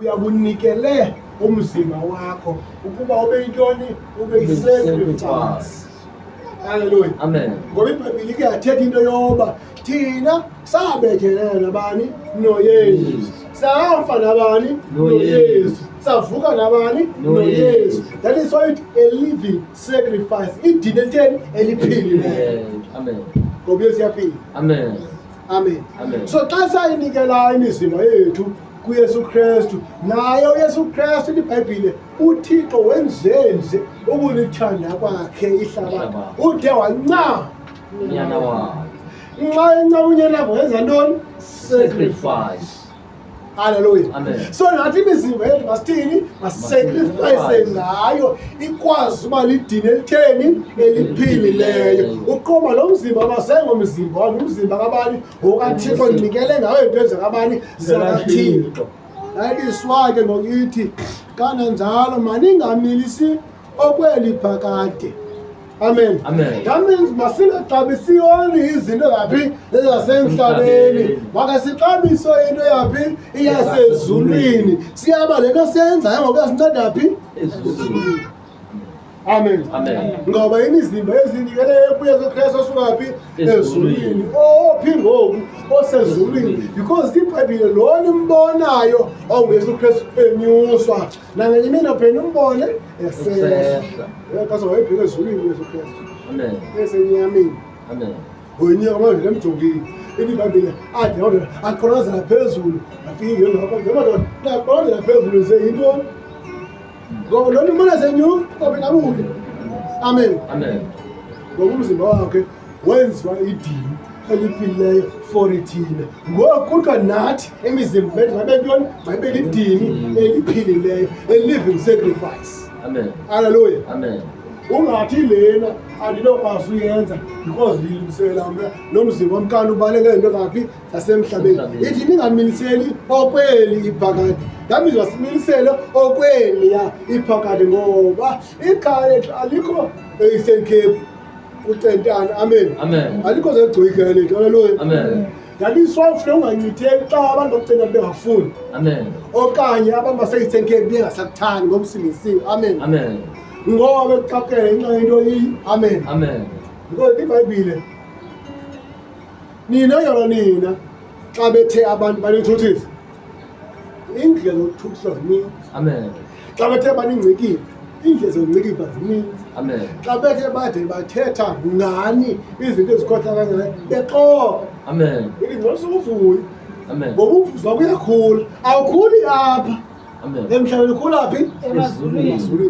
Uyakunikele umzimba wakho ukuba ube yintoni? Ube yi-sacrifice. Haleluya. Amen. Ngoba iBhayibhile ike yathetha into yoba thina sabethelela nabani? NoYesu. Safa nabani? NoYesu. Savuka nabani? NoYesu. That is why it a living sacrifice. Idini elitheni? Eliphilileyo. Amen. Ngoba uYesu uyaphila. Amen. Amen. Amen. So xa sayinikela imizimba yethu kuYesu Kristu, naye uYesu Kristu iBhayibhile uThixo wenzenze ukulithanda kwakhe ihlabathi. Ude wancama unyana wakhe. Nxa encama unyana wakhe wenza ntoni? Sacrifice. Haleluya. Amen. So nathi imizimba yethu masithini? Masacrifice ngayo ikwazi uba lidini elitheni eliphilileyo. Uqoma lo mzimba masengomzimba wami, umzimba kabani? NgokaThixo ndinikele ngayo into ezakabani? ZakaThixo. Yayibiswa ke ngokuthi kananjalo maningamilisi okweli phakade. Amen. Amen. That means masingaxabisi only izinto zaphi ezasemhlabeni. Makasixabise into yaphi iyasezulwini. Siyaba le nto siyenzayo ngoku yasinceda phi? Ezulwini. Amen. Amen. Ngoba imizimba ezinikeleyo kuYesu Kristu osuka phi? Ezulwini. Ophi ngoku osezulwini. Because iBhayibhile lo nimbonayo onguYesu Kristu enyuswa Nangenye imini uphinde umbone esehla. Xa wayebheka ezulwini uYesu Kristu. Amen. Esenyameni. Amen. Wenyuka manje lemjongile. Ithi iBhayibhile ade kodwa aqolozela phezulu. Afike ngelo ngapha madoda. Aqolozela phezulu nje yintoni? Ngoba lo mbona senyuka kodwa abuye. Amen. Amen. Ngoba umzimba wakhe wenziwa idini eliphilileyo for thina ngoku kuthiwa nathi emizimba yethu mayibe ntoni? Mayibe lidini eliphilileyo, a living sacrifice. Amen. Haleluya. Amen. Ungathi lena andinokwazi uyenza because ndilungisela mna lo mzimba wamkani ubaleke into ngaphi zasemhlabeni. Ithi ningamiliseli okweli iphakade. That means masimilisele okweliya iphakade ngoba ikhaya lethu alikho e-Eastern Cape. Ucentana. Amen. Amen. Alikho zegcwike lethu. Haleluya. Amen. That is why ufuna ungancitheki xa abantu bokucenta bengafuni. Amen. Okanye abantu base-Eastern Cape bengasakuthandi ngoba usindisiwe. Amen. Amen. Ngoba bekuxakele ngenxa yento iyi. Amen. Amen. Because iBhayibhile nina yona nina xa bethe abantu banithuthisa indlela zokuthuthisa zininzi. Amen. Xa bethe baningcikiva iindlela zokungcikiva zininzi. Amen. Xa bethe bade bathetha ngani izinto ezikhohla kangaka bexoka. Amen. Ithi ngcono sukuvuya. Amen. Ngoba umvuzo wakho uyakhula. Awukhuli apha. Amen. Emhlabeni ukhula phi? Ezulwini. Ezulwini.